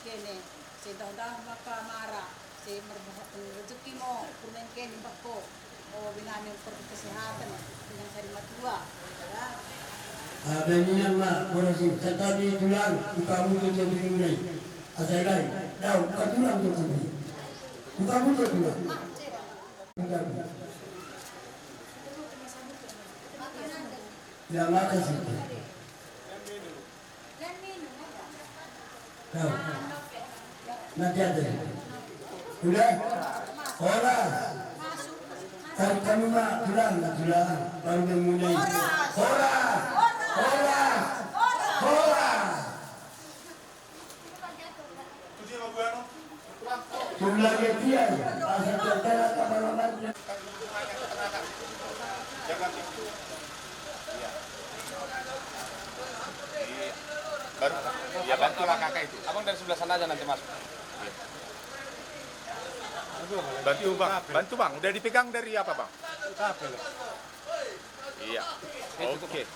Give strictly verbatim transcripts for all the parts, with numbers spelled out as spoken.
Kene, sai dahu-dahu ma angka mara, sai marboha rejeki ma, purna kene bangko. O, binami, parbut kesehatan, dengan sari matua. Baen ninna ma boras i, santabi tulang, buka mutu tu binunai. Asa i, dahu, buka tulang tu tubi. Buka mutu tulang. Buka mutu. Ya, makasih. Nah, nanti ada. Udah? Horas. Kan kamu mah tulang, tulang. Baru mulai. Horas. Horas. Horas. Tulang dia, asa tentara kamar-kamar. Baru, ya, bantulah kakak itu. Abang dari sebelah sana aja nanti masuk. Iya. Bantu, Bang. Bantu, Bang. Udah dipegang dari apa, Bang? Iya. Oke.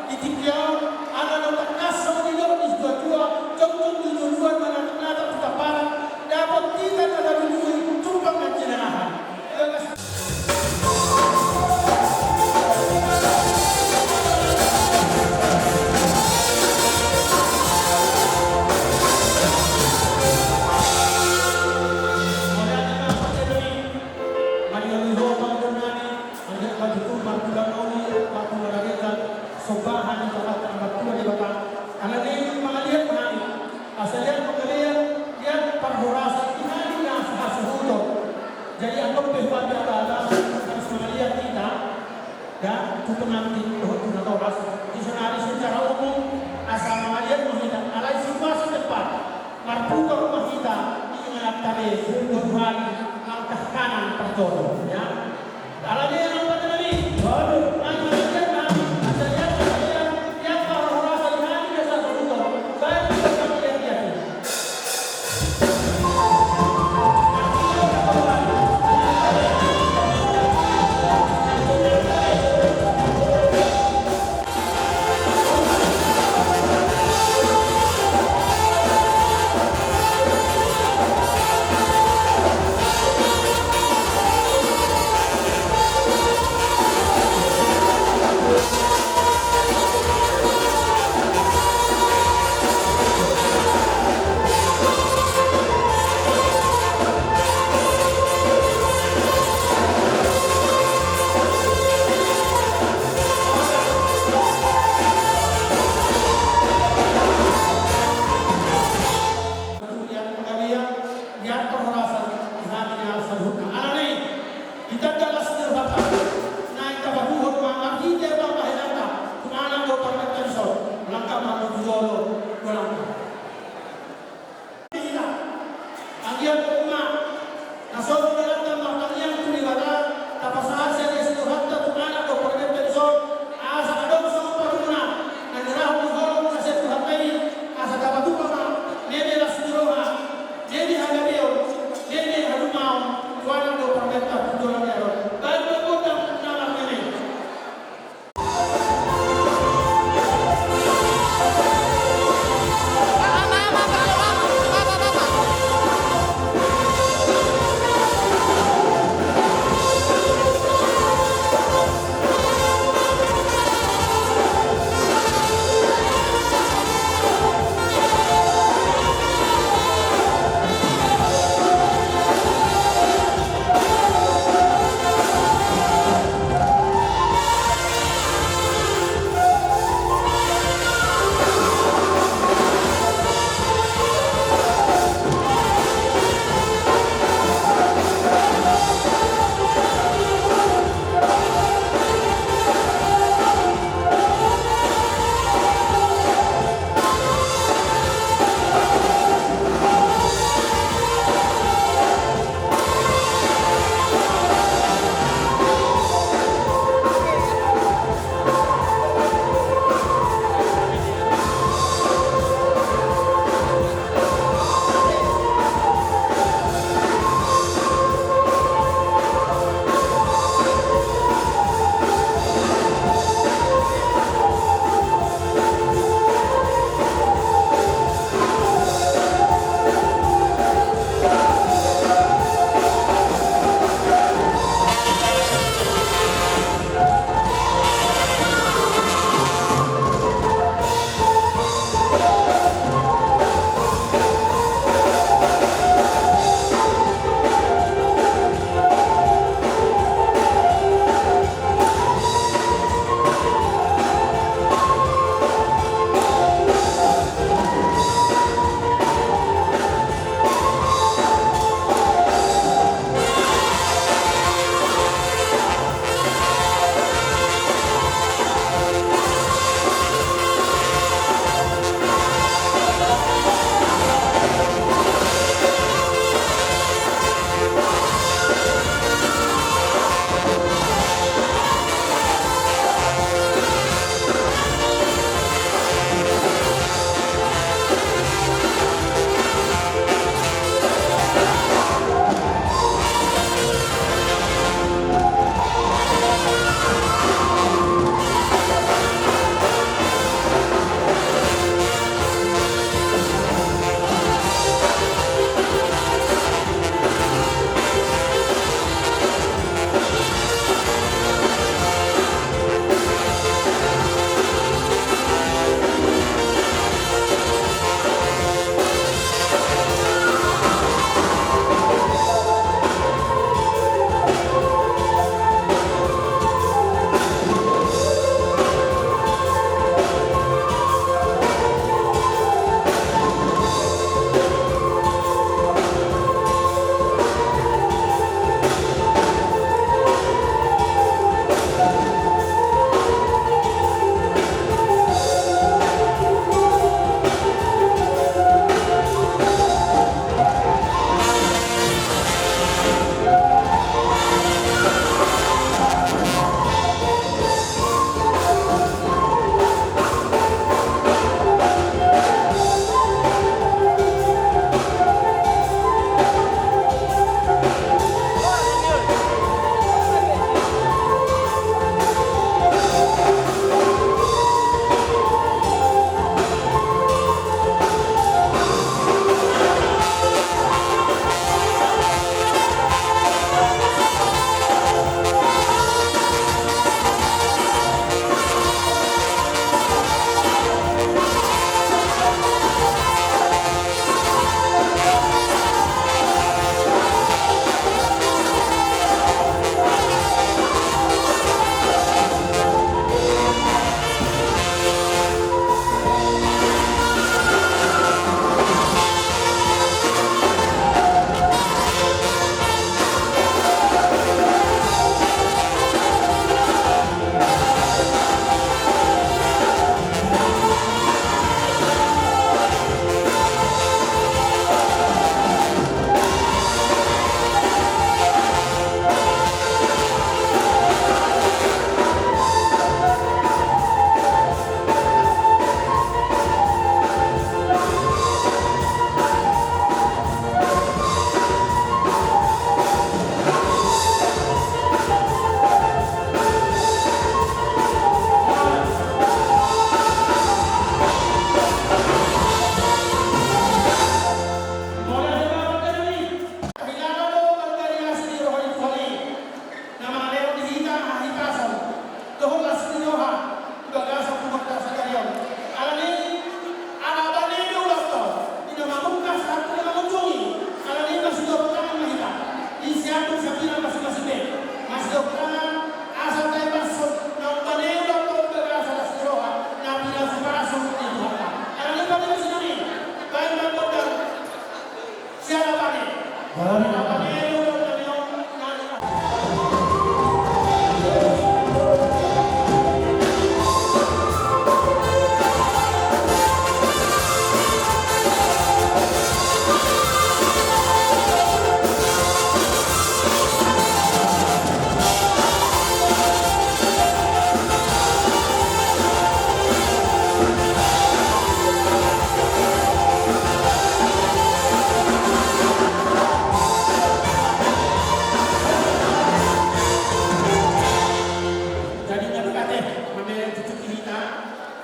Di tingki on, ala naung tangkas songon nidok ni situatua, jongjong di joloan ma na tangkas tu tamparan, dapot hita na tabinuhi tumpang na jinalahan. Mauliate ma, Pak Gubernur. Mauliate ma, Pak Gubernur. Anggiat ma tutu martulang na uli, martulang na denggan, sombahan di Tuhanta na martua Debata. Alani i mangaliat ma hami, asa liat mangaliat, liat parhorasan di hami na sahasuhuton. Jadi, anggo pe huapi aba-aba, harus mangaliat hita, dan tu pengantin dohot tu natoras, di sonari secara umum, asa mangaliat ma hita, alai situasi depan. Marputar ma hita, ingat tadi, kebutuhan langkah kanan parjolo, ya. Alani i, amang pandenami, baru, angka liat nami, angka liat nami, ya, ya, parhorasan nami, biasa sudah, baik, kita lihat, lihat.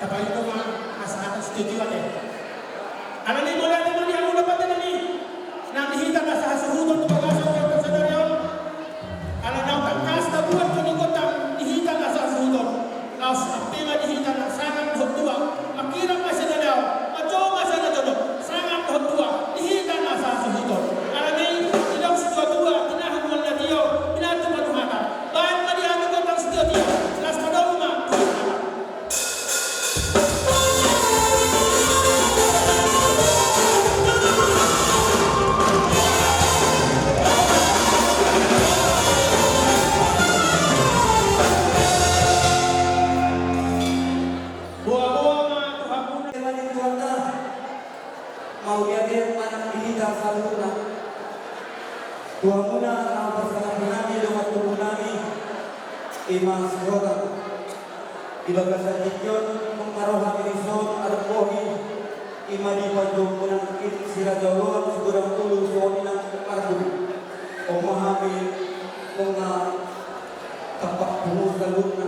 Paling cuma masyarakat setuju aja. Alani mauliate ma di hamuna pande nami, nang di hita na sahasuhuton tu bagasan ni parsadarion. Ala naung tangkas tabuat tu ni kota di hita na sahasuhuton. Laos ampe ma di hita na sangap dohot tua, manghirim ma sada na dao, manjou ma sada na jonok, sangap dohot tua di hita na sahasuhuton. Alani i, didok situatua, tinahu ma na tio, pinantu ma tu hata. Baen ma di hami gondang sitiotio, las ma domu ma tu hata. Boa-boa ma tu hamuna. Mauliate ma nang di hita saluhutna. Tu hamuna na parsangap nami dongan tubu nami, i ma Sihohot. Di bagasan tingki on nunga ro hami dison adong bohi, i ma di panjouon muna i Si Raja Oloan, Sigodang Ulu, songon i nang Marbun. On ma hami nunga tampak pungu saluhutna.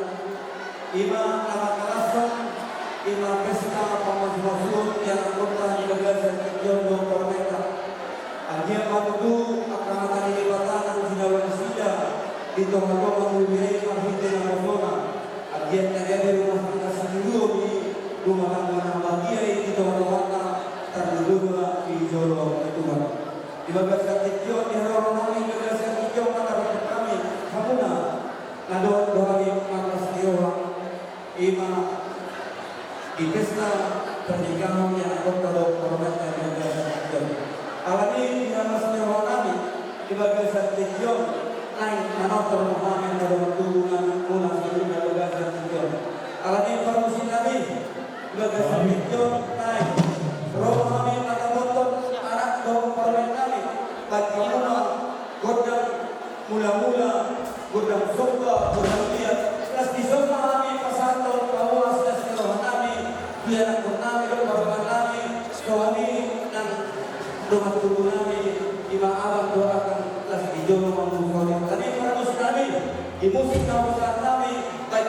I ma na mangalashon, i ma pesta pamasumasuon ni anakkonta di bagasan tingki on dohot parumaenta. Anggiat ma tutu angka hata ni Debata na hujalo nasida di tongatonga ni huria i marhite naposona. Anggiat na gabe rumah tangga sitiruon i, rumah tangga na badia i di tongatongana, tarlumobi di jolo ni Tuhan. Di bagasan tingki on, di haroro nami di bagasan tingki on, mangarahon hami hamuna na dohot do hami marlas ni roha, i ma di pesta pernikahan ni anakkonta dohot parumaenta di bagasan tingki on. Alani i, di las ni roha nami di bagasan tingki on, naeng manortor ma hami angka dongan tubu nami muna saluhutna di bagasan tingki on. Alani i, parmusik nami, di bagasan tingki on, naeng ro ma hami mandapothon anak dohot parumaen nami, baen hamuna gondang mulamula, gondang somba, gondang liat. Las dison ma hami pasahathon pamuas las ni roha nami tu anakkon nami dohot parumaen nami, songon i nang dongan tubu nami, i ma abang dohot amang, las di jolo ma muna. Alani i, parmusik nami, di musik na hupasahat nami, baen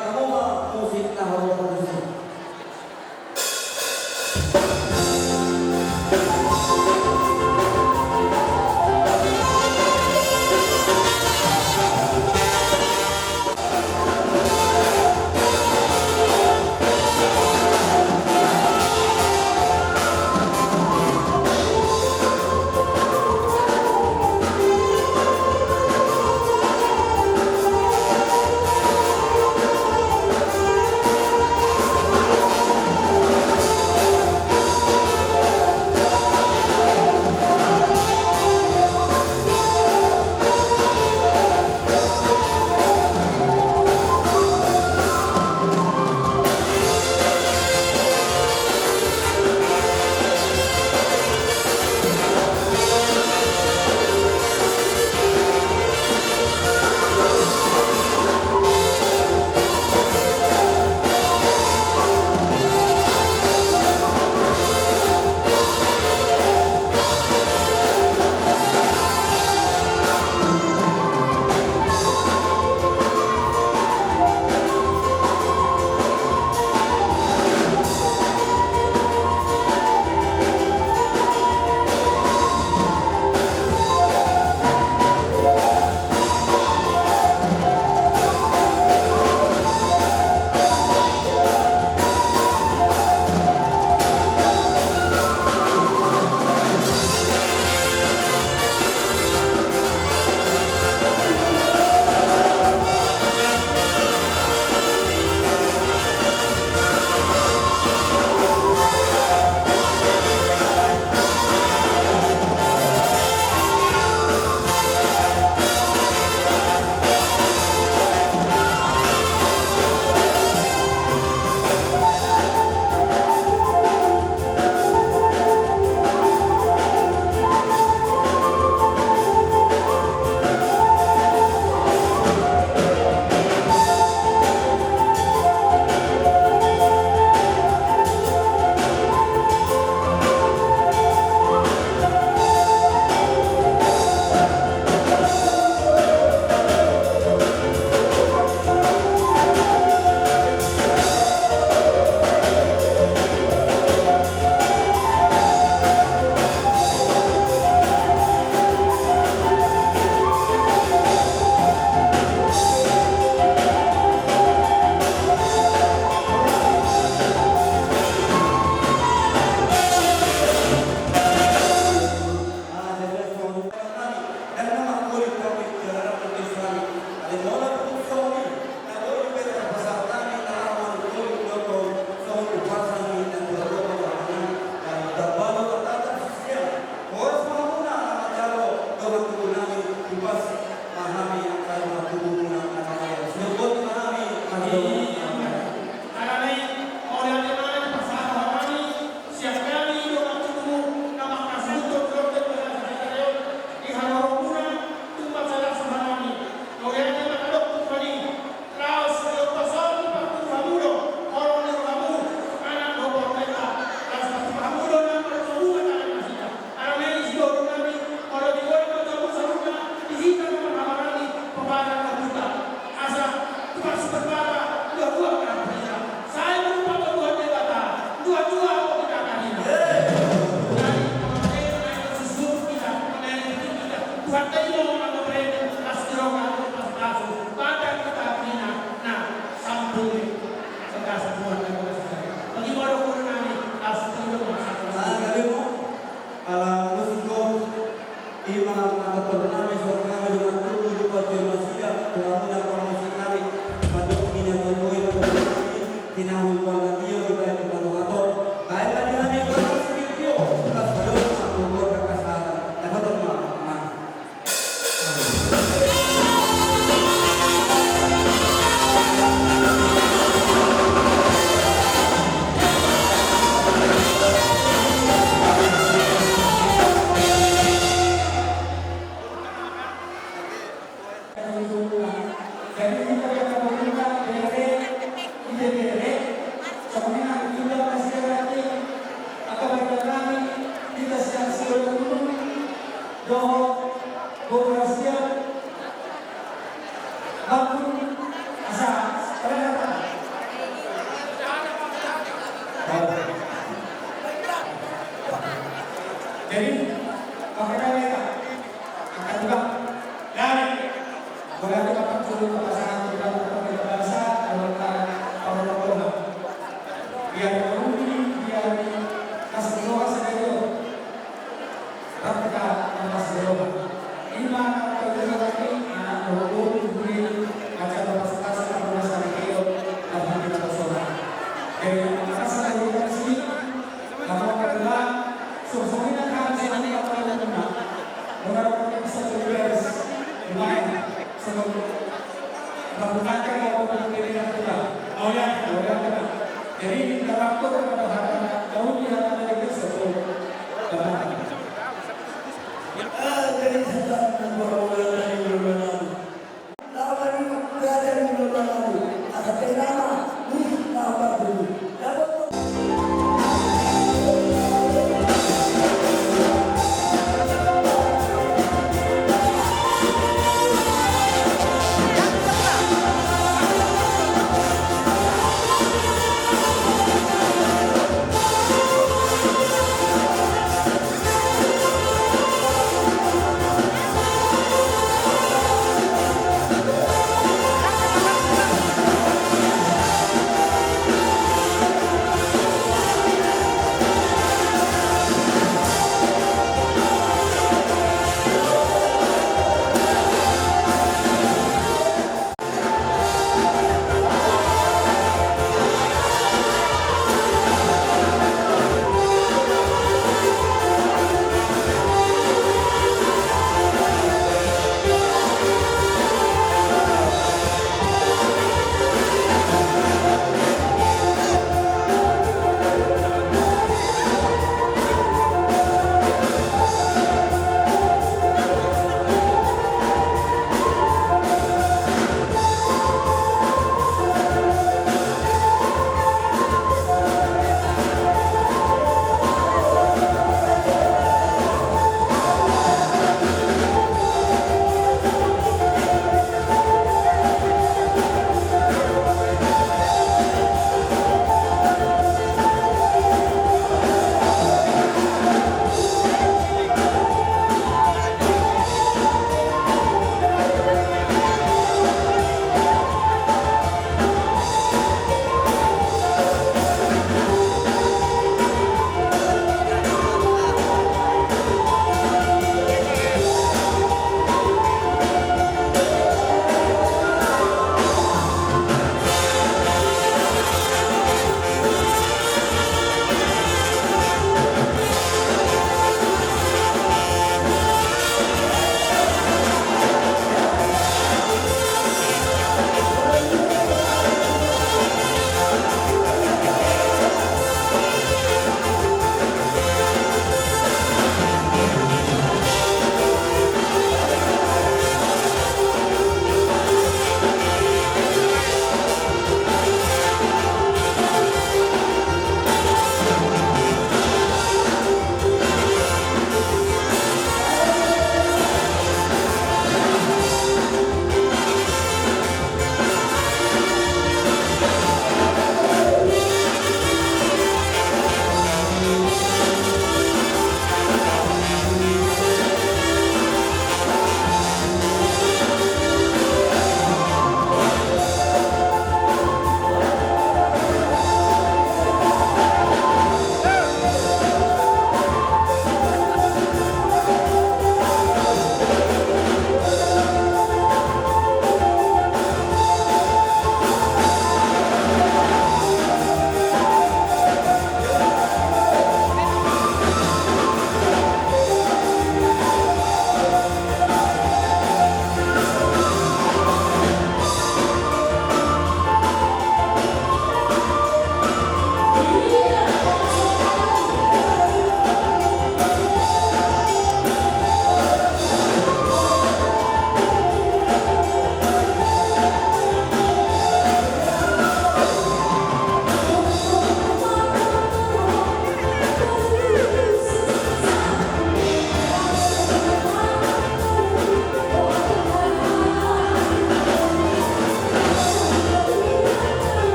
Jadi, pakai dana itu. Angkat juga. Dari. Boleh ada tempat dulu ke pasangan kita, untuk kita bahasa, kalau kita, kalau kita bola. Biar dulu, biar kasih doa saja dulu. Rap hita mangkasida. Ima na mangkasida, anak dohot boru, huri, macam na pasu-pasu, na pasu-pasu, na pasu-pasu. Jadi, mangkasida, na mangkasida, songon i na kan, songon i na kan, songon i na kan, songon i na kan. Mauliate ma. Mauliate ma. Mauliate ma. Jadi, dalam tu kata hata, daun di hata dari Kristus. Dalam. Ah, jadi,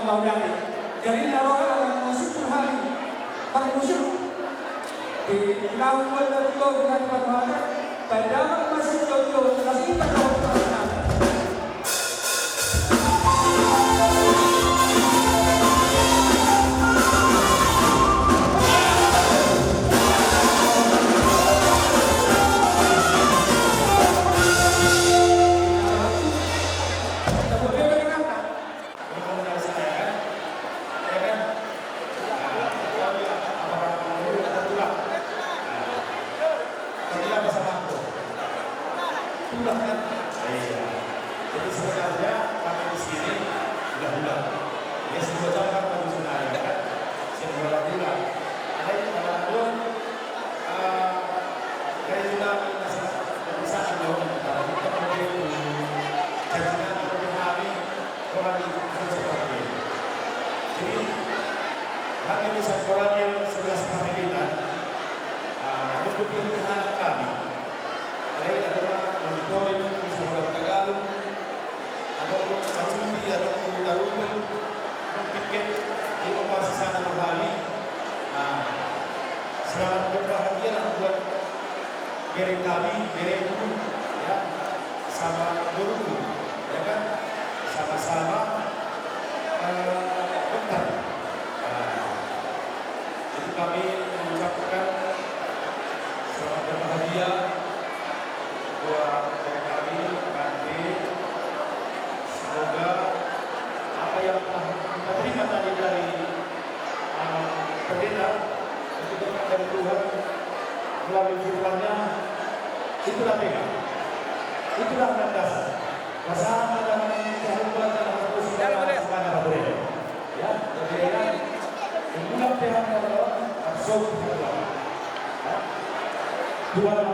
Jadi na roha na mangusik tu hami, mangusik. Di naung buat dari kau dengan Tuhan, pada mangusik jauh-jauh, kasih tak tahu. Jadi sebenarnya kami di sini udah bulan. Ya, semua jam kan baru senari, ya kan? Semua bulan. Ada yang bulan, eh, dari bulan, dari sana, dari sana, dari sana, dari sana, dari sana, jadi, hami di Sampurasun sebelas Pamilitan, ah, untuk pilihan kami. Baik adalah monitoring di Sampurasun Tagalog, atau pun Saudi, atau pun Darul, atau tiket di rumah sana kembali. Nah, selamat berbahagia lah buat bere kami, bere itu, ya, sama guru, ya kan, sama-sama, eh, dokter. Nah, jadi kami mengucapkan selamat berbahagia buat bere kami, Bante. Semoga apa yang telah kita terima tadi dari Ah, pendeta, itu berkat dari Tuhan melalui firman-Nya, itulah pegang. Itulah landasan. Bersama dengan Jehovah dan harus semuanya boleh. Ya, jadi ya, itulah pegang kalau langsung Tuhan. Ya. Tuhan